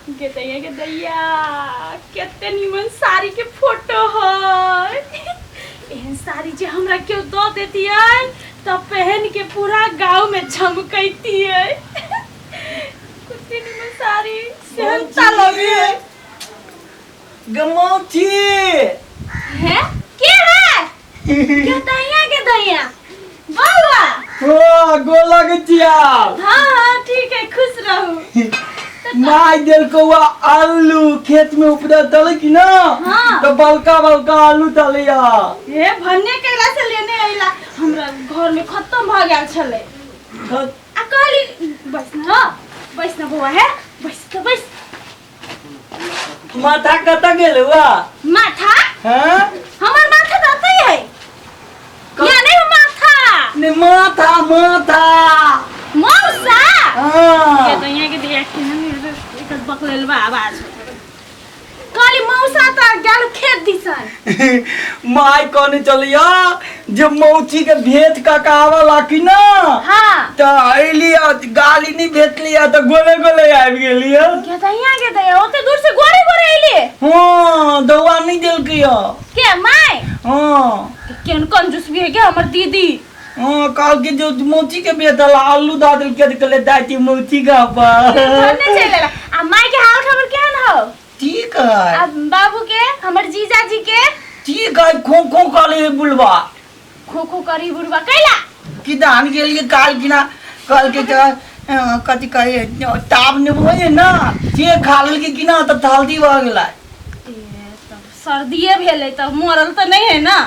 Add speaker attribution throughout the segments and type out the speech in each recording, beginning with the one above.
Speaker 1: गे दैया, गे दैया, कते निमन साड़ी के फोटो है। एहन साड़ी जे हमरा केओ दऽ देतियै तऽ पहन के पूरा गांव में झमकैतियै। कते निमन साड़ी, सेहनता लगे है।
Speaker 2: गमौची
Speaker 1: है के है? के दैया, के दैया बउआ?
Speaker 2: हो गोर लगै छिया।
Speaker 1: हाँ हाँ, ठीक है, खुश रहू।
Speaker 2: माय देलकौ आलू, खेत में उपजल तले कि ना?
Speaker 1: हाँ।
Speaker 2: तो बड़का बड़का आलू तलिया।
Speaker 1: हे भन्ने कैला से लेने अइला, हमरा घर में खत्म भ गेल छलै। आ कहली बस न, बस न बौआ, हे बस त बस।
Speaker 2: माथा कतऽ गेल हुआ?
Speaker 1: माथा?
Speaker 2: हाँ?
Speaker 1: हमर माथा त अतै है। या नहीं माथा?
Speaker 2: ने माथा, माथा।
Speaker 1: मौसा।
Speaker 2: हाँ।
Speaker 1: के दैया, के दैया, केहन एकर बकलेलबा आवाज। कहली मौसा त गेल खेत दिसन।
Speaker 2: माय कहने चलिया जे मौची के भेंट ककावला कि ना?
Speaker 1: हाँ।
Speaker 2: त अइली आ गाली नहीं भेटली आ त गोले गोले आबि गेली।
Speaker 1: के दैया, के दैया, ओते दूर से गोरे गोरे अइली?
Speaker 2: हाँ, दवा नहीं देलकै या।
Speaker 1: के my?
Speaker 2: हाँ।
Speaker 1: केहन कंजूस भी है के हमर दीदी।
Speaker 2: हाँ, कहल कि जो मौची के भेटल आलू दा देलकै त कहले दादी मौची का पर
Speaker 1: भन्ने चलि एला। आ माय के हाल खबर केहन हो?
Speaker 2: ठीक है।
Speaker 1: आ बाबू के, हमर जीजा जी के?
Speaker 2: ठीक है, खो खो करे बुलबा।
Speaker 1: खो खो करी बुढ़वा कैला?
Speaker 2: कि धान के लिए काल कि ना कल के त कथी कहे ताप नेबो है ना, जे खा लेलकै कि ना तब थलदी भऽ गेलै।
Speaker 1: ए, तब सर्दिये भेलै तऽ मरल तऽ नहीं है ना?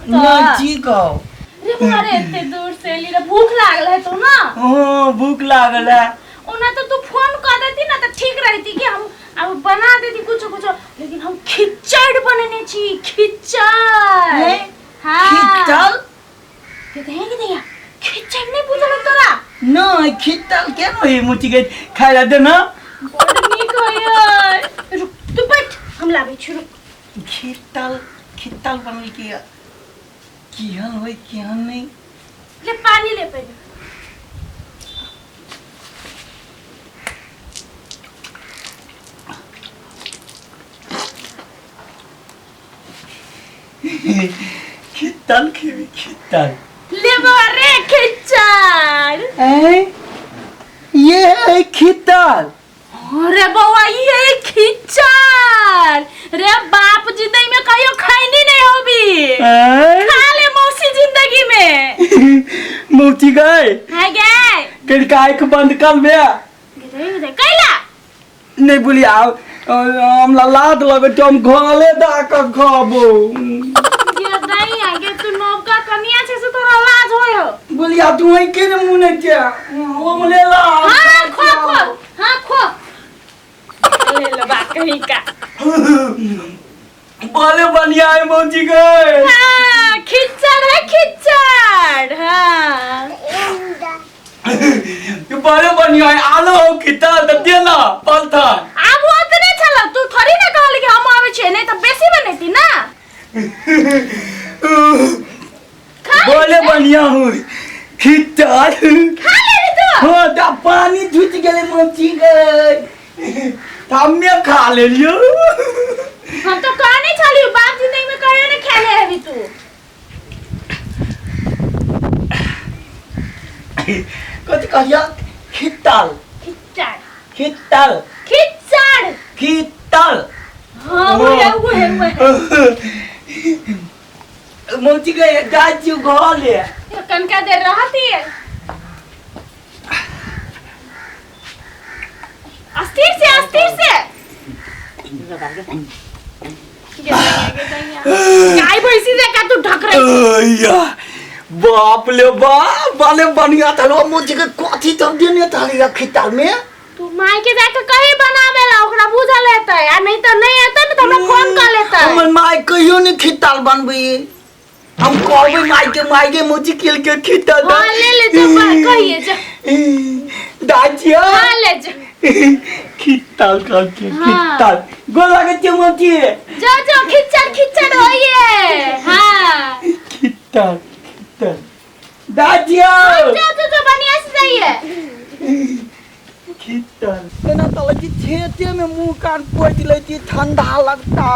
Speaker 2: नहीं, ठीक हो।
Speaker 1: रे बौआ रे, एते दूर से एली रे, भूख लागल है तो ना?
Speaker 2: हाँ, भूख लागल है।
Speaker 1: ओना तो तू फोन कर देती ना तो ठीक रहती कि हम अब बना देती कुछ कुछ, लेकिन हम खिचड़ बनेने छी, खिचड़।
Speaker 2: हैं?
Speaker 1: हाँ।
Speaker 2: खिचड़?
Speaker 1: के दे, के दैया, खिचड़ नहीं बुझल तोरा?
Speaker 2: नहीं, खिचड़ के नहीं मुची के खाइ ला दे ना।
Speaker 1: बड़ नीक होय। रुक तू बैठ, हम लाबै छी, रुक।
Speaker 2: खिचड़, खिचड़ बनल की केहन होय केहन नहीं।
Speaker 1: ले पानी ले पहले।
Speaker 2: खिचड़ खेबी खिचड़?
Speaker 1: ले बौआ रे खिचड़।
Speaker 2: ऐं? ये है खिचड़?
Speaker 1: अरे बौआ, ये खिचड़ रे, बाप जिंदगी में कहियो खैनी नहीं होबी।
Speaker 2: ऐं?
Speaker 1: खा ले मौसी जिंदगी में।
Speaker 2: मौसी गए।
Speaker 1: है गए।
Speaker 2: कनिका आँखि बंद कर बे।
Speaker 1: गए गए कैला?
Speaker 2: नहीं बोली आओ, हमरा लाज लगे छै, हम घरे दा के खबो।
Speaker 1: ये नहीं आगे तू नवका कनिया छै से तोरा लाज होय हो?
Speaker 2: बोलिया तू है के ने मुने के ओ मुले ला।
Speaker 1: हाँ खो खो, हाँ खो, ले लो बा कहीं का।
Speaker 2: बोले बढ़िया है मौजी गए।
Speaker 1: हाँ, खिचड़ है खिचड़। हाँ।
Speaker 2: बड़े बढ़िया है आलू हो खिचड़ तो देना पलथन।
Speaker 1: आब ओतने छल, तू थोड़ी ना कहल कि हम आबै छियै, नहीं तऽ बेसी बनेती ना। खा ले।
Speaker 2: बोले बढ़िया हूँ खिचड़।
Speaker 1: खा ले तू।
Speaker 2: हाँ, त पानी छुट गेलै मौजी गए, हम्मे खा लेलियो।
Speaker 1: हम तो कहने छलियो, बाप जिंदगी में कहियो नहीं खेले हेबी तू।
Speaker 2: कथी कहलिया? खिचड़?
Speaker 1: खिचड़।
Speaker 2: खिचड़।
Speaker 1: खिचड़।
Speaker 2: खिचड़।
Speaker 1: हाँ, वो है, वो है, वो है।
Speaker 2: मौजी गए, जाइ छियौ घरे।
Speaker 1: तो कनका देर रहती है, अस्थिर से, अस्थिर से। गाय भैंसी से का तू ढक रही?
Speaker 2: अय्या, बाप ले बाप, बाले बढ़िया थलो मौजी के, कथी तब देने थाली खिचड़ में?
Speaker 1: तू माय के जाके कहीं बनावेला, ओकरा बुझल हेतै, आ नहीं त नहीं हेतै ने त हमरा फोन कर लेतै।
Speaker 2: हमर माय कहियो नहीं खिचड़ बनबै, हम कहबै माय के, माय के मौजी खेल के खिचड़।
Speaker 1: हाँ, ले ले जा, कहिए जा।
Speaker 2: दाजिया।
Speaker 1: हाँ, ले जा।
Speaker 2: खिचड़ करके।
Speaker 1: हाँ।
Speaker 2: खिचड़ गोर लागै छै मौजी।
Speaker 1: जा जा, खिचड़ खिचड़ होइए। हाँ।
Speaker 2: खिचड़ खिचड़ दाजिया।
Speaker 1: जा जा जा, बढ़िया से जाइए।
Speaker 2: खींचल एना तऽ लगै छै खेतेमे मुँह कान पोति लै छी ठंडा लगता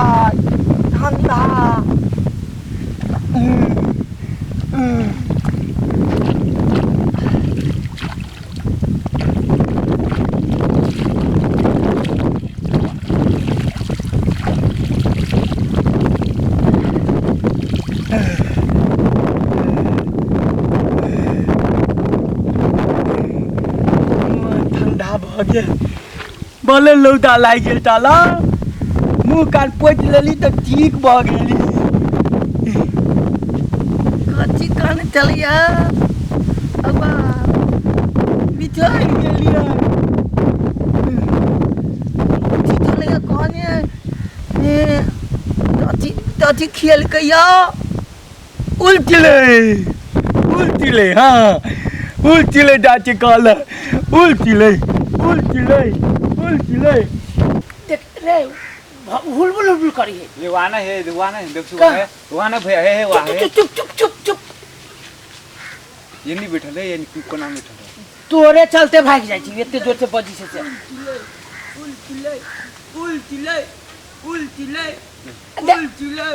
Speaker 2: ठंडा। ठंडा भऽ गेल, भले लौदा लागि गेल टाला, मुँह कान पोति लेली तऽ ठीक भऽ गेली। कथी कहने छलियै? अब्बा बिछड़ि गेलियै। कथी छलैया कहने? अथी अथी खियलकै यऽ उल्टिलै उल्टिलै, हाँ उल्टिलै, चाची कहल उल्टिलै उल्टिलै उल्टिलै।
Speaker 3: देख रे, हुलबुल हुलबुल करी है।
Speaker 4: ये वाना है, वाना है, देख
Speaker 3: कहाँ?
Speaker 4: है वाना भैया है, है वहाँ है।
Speaker 3: चुप चुप चुप चुप चुप।
Speaker 4: ये नहीं बैठल है, ये नहीं कोना में बैठल है।
Speaker 3: तोरे चलते भागि जाइ छी, एते जोर से बजी छै से।
Speaker 2: उल्टिलै उल्टिलै उल्टिलै
Speaker 3: दे-
Speaker 2: उल्टिलै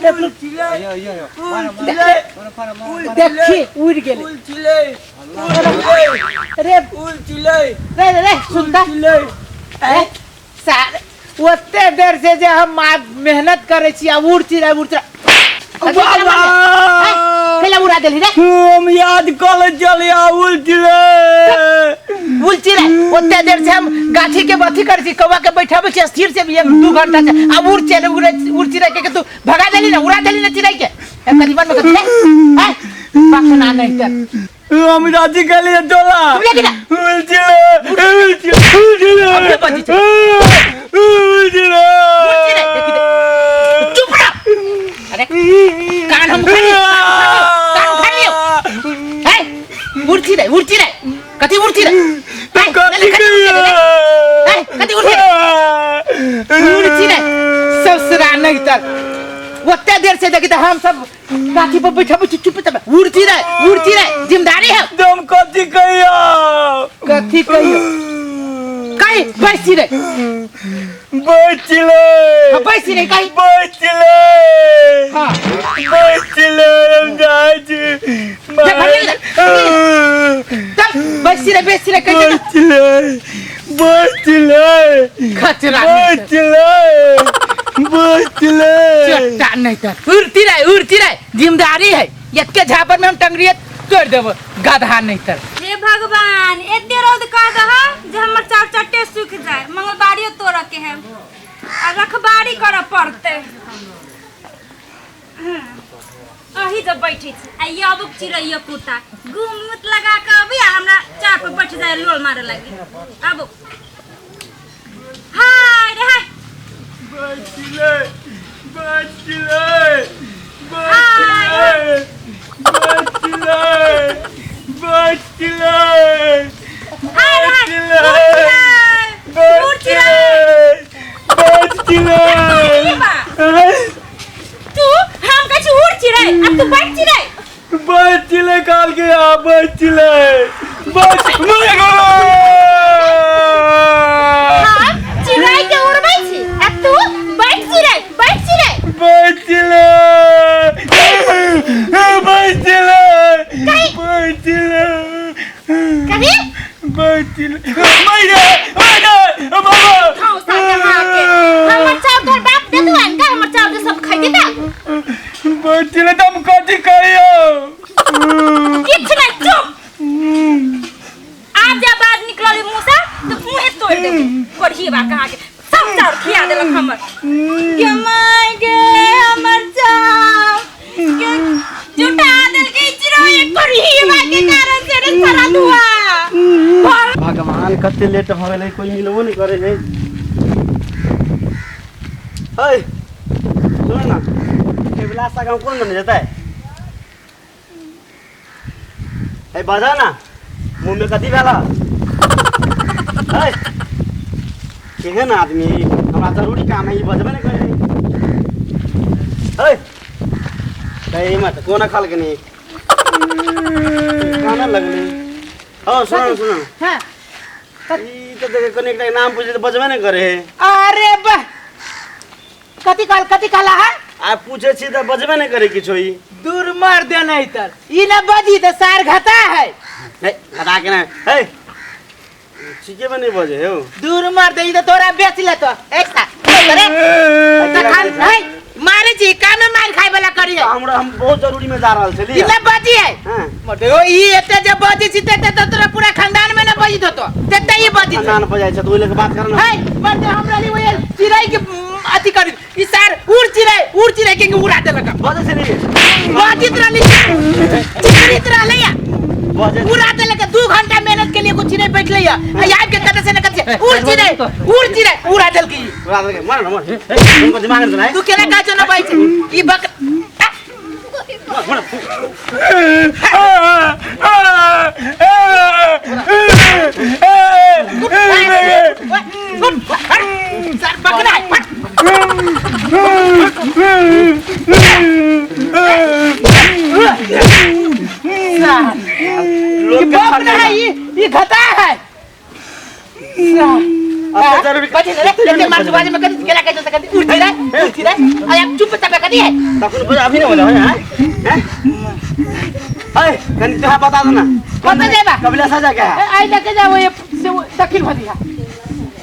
Speaker 3: रे,
Speaker 2: उल्टिलै
Speaker 4: ये ये ये मारा मारा
Speaker 2: उल्टिलै
Speaker 4: मारा मारा मारा।
Speaker 3: देखी उड़ि गेलै।
Speaker 2: उल्टिलै उल्टिलै
Speaker 3: रे
Speaker 2: उल्टिलै
Speaker 3: रे रे सुनता
Speaker 2: उल्टिलै।
Speaker 3: ए, सार ओते देर से जे हम मेहनत करै छी आ उड़ चिड़ै उड़ चिड़ै।
Speaker 2: बाबा
Speaker 3: कैला उड़ा देली रे?
Speaker 2: हम याद कऽ ले चलिया उल्टिलै।
Speaker 3: उड़ चिड़ै ओते देर से हम गाछी के अथी करै छी, कौआ के बैठाबै छी स्थिर से एक दू घंटा से, आ उड़ चिड़ै उड़ै उड़ चिड़ै के तू भगा देली ना, उड़ा देली ना चिड़ै के। ए, करीबन में कथी रे? ए, पखना नहीं तर
Speaker 2: हम राजी कलिए तोला।
Speaker 3: तुम लेके जा।
Speaker 2: उल्टिलै उल्टिलै उल्टिलै
Speaker 3: अपने बजी छै।
Speaker 2: उल्टिलै
Speaker 3: उड़ चिड़ै, देखी दे। चुप रह। अरे कान हम उखाड़ लियो, कान उखाड़ लियो। ए, उड़ चिड़ै उड़ चिड़ै कथी उड़ चिड़ै? ए,
Speaker 2: कथी
Speaker 3: कथी उड़ चिड़ै? ए, कथी उड़ चिड़ै? उड़ चिड़ै ससुरा नहीं तर ओते देर से देखी त हम सब गाछी पर बैठबै छी चुप तब उड़ चिड़ै उड़ चिड़ै जिम्मेदारी है।
Speaker 2: तुम कथी कहियो?
Speaker 3: कथी कहियो? कहीं बैस चिड़ै।
Speaker 2: बचले।
Speaker 3: हाँ, बैस चिड़ै कहीं।
Speaker 2: बचले।
Speaker 3: हाँ।
Speaker 2: बचले हम जाइ छी।
Speaker 3: भागि गेलै। चल बैस चिड़ै बैस चिड़ै कहीं।
Speaker 2: बचले बचले
Speaker 3: खचरा नहीं तर।
Speaker 2: बचले बचले
Speaker 3: चट्टा नहीं तर उड़ती रहे उड़ती रहे जिम्मेदारी है, एतके झापर में हम टंगरिए तोड़ देबो गधा नहीं तर।
Speaker 1: हे भगवान, एते रौद कर दह जे हमर चार चट्टे सूख जाए, मंगलबाड़ियो तोड़ के है आ रखबारी करऽ पड़तै। अही जब बैठे छी आ ई अबुक चिड़ैया कुत्ता गुम मुत लगा के अभी आ हमरा चार पर बैठ जाए लोल मारे लगी। आबो हाय रे हाय।
Speaker 2: बचले बचले बचले बचले बचले
Speaker 1: हाय रे हाय। उड़ चिड़ै
Speaker 2: बचले
Speaker 1: उड़ चिड़ै।
Speaker 2: बचले
Speaker 1: बा। तू हम कहै छी उड़ चिड़ै आ तू बैठ चिड़ै।
Speaker 2: बचले काल के आ बचले बच मर
Speaker 1: हम चिड़ै के उड़बै छी आ तू बैठ चिड़ै बैठ चिड़ै।
Speaker 2: बचले बचले बचले
Speaker 1: कभी
Speaker 2: बचले मैया मैया बाबा
Speaker 1: खाओ साके हाके हमर चाउर तोहर बाप दे दू का हमर चाउर जे सब खाइ देता।
Speaker 2: बचले तुम कथी कहियो?
Speaker 1: किछु नहि, चुप। आब जे आवाज निकलल मुँह से तऽ मुँहे तोड़ि देबो। कोढ़ियबा कहाँ के सब चाउर खिया देलक हमर। गे माय गे हमर चाउर गे जुटा देलकै चिड़ै कोढ़ियबा के कारण से रे सारा धुआ।
Speaker 5: भगवान कते लेट भऽ गेलै, कोई मिलबो नहि करै है। है सुन ना, केवला गाँव कोन बने जेतै? है बजा ना, मुँह में कथी भेल? है केहन आदमी, हमरा जरूरी काम है, ई बजबे नहि करै है। है मत कोना खाल के नहीं काना लगले। हाँ सुन सुन।
Speaker 3: हाँ
Speaker 5: ई तऽ देखे कनी एकटा के नाम पूछे तऽ बजबे नहि करे है।
Speaker 3: अरे वाह, कथी कहल, कथी कहला है?
Speaker 5: आ पूछे छी तऽ बजबे नहि करे किछो ई।
Speaker 3: दूर मार दे नहीं तर ई ना बजी तो सार घता है।
Speaker 5: हे घटा के ना हे ठीके में नहीं बजे हो।
Speaker 3: दूर मार दे, ई तो तोरा बेच ले तो ऐसा अरे तखन है मारे छी कामे मार खाए वाला करी है।
Speaker 5: हमरा हम बहुत जरूरी में जा रहल छलियै।
Speaker 3: ई ना बजी है।
Speaker 5: हां
Speaker 3: मटे ओ ई एते जे बजी छी तेते तो तोरा पूरा खानदान में ना बजी दो तो तेते ई बजी छै।
Speaker 5: खानदान बजाय छै तो ओइ लेके बात कर ना।
Speaker 3: है मर्दे हमरा ली ओए चिड़ै के अथी करी ई सार उड़ चिड़ै, उड़ चिड़ै के उड़ा देलक।
Speaker 5: बजे छलियै
Speaker 3: बजित रहली चिड़ित रहलै या
Speaker 5: बजे
Speaker 3: उड़ा देलक। 2 घंटा मेहनत के लिए कुछ चिड़ै बैठलै या आ आबि के कतऽ से ने कतऽ से उड़ चिड़ै, उड़ चिड़ै उड़ा देलक ई।
Speaker 5: उड़ा देलक। मार ना मार, तुमको दिमाग नहीं है।
Speaker 3: तू केना काज न बैठ ई बक
Speaker 5: मार
Speaker 3: सर बकरा है, फट।
Speaker 5: लोग
Speaker 3: ई
Speaker 5: के
Speaker 3: बक ना है, ई घता है।
Speaker 5: अब जरूरी
Speaker 3: बजे रे, एते मार सुबाजे में कदी केला के जैसे कदी उड़ चिड़ै, उड़ चिड़ै। आ अब चुप चाप कदी है।
Speaker 5: तखन बजे अभी नहीं बोले है हैं ए कनी तोहा बता दो ना।
Speaker 3: कतऽ जेबा?
Speaker 5: कबिला सा जाके है।
Speaker 3: ए, आइ लके जाओ ये से वो दक्षिण भदिया।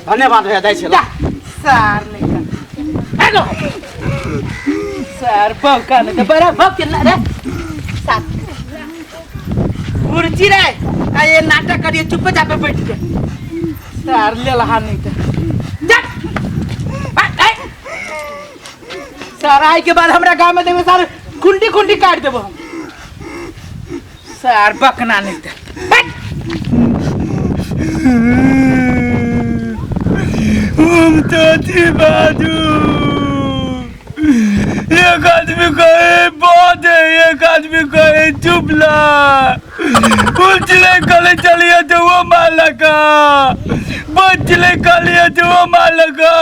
Speaker 5: धन्यवाद भैया दाइ छी।
Speaker 3: जा सार नहीं का हेलो सार बौका नहीं तो बड़ा भौक के ना रे सार उड़ चिड़ै आ ये नाटक करिए चुप चाप बैठ के सार ले लहा नहीं तो जा आ, ए। सार आइ के बाद हमरा गांव में देबे सार खुंडी खुंडी काट देबो हम सार बकना नहीं तो बैठ।
Speaker 4: हम तो अथी बाजू एक आदमी कहे बहुत है, एक आदमी कहे चुप ला उछले कले चलिए तो वो मार लगा, बचले कलिए तो वो मार लगा।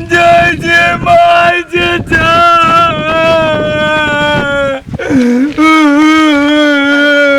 Speaker 4: जय जय माय जय।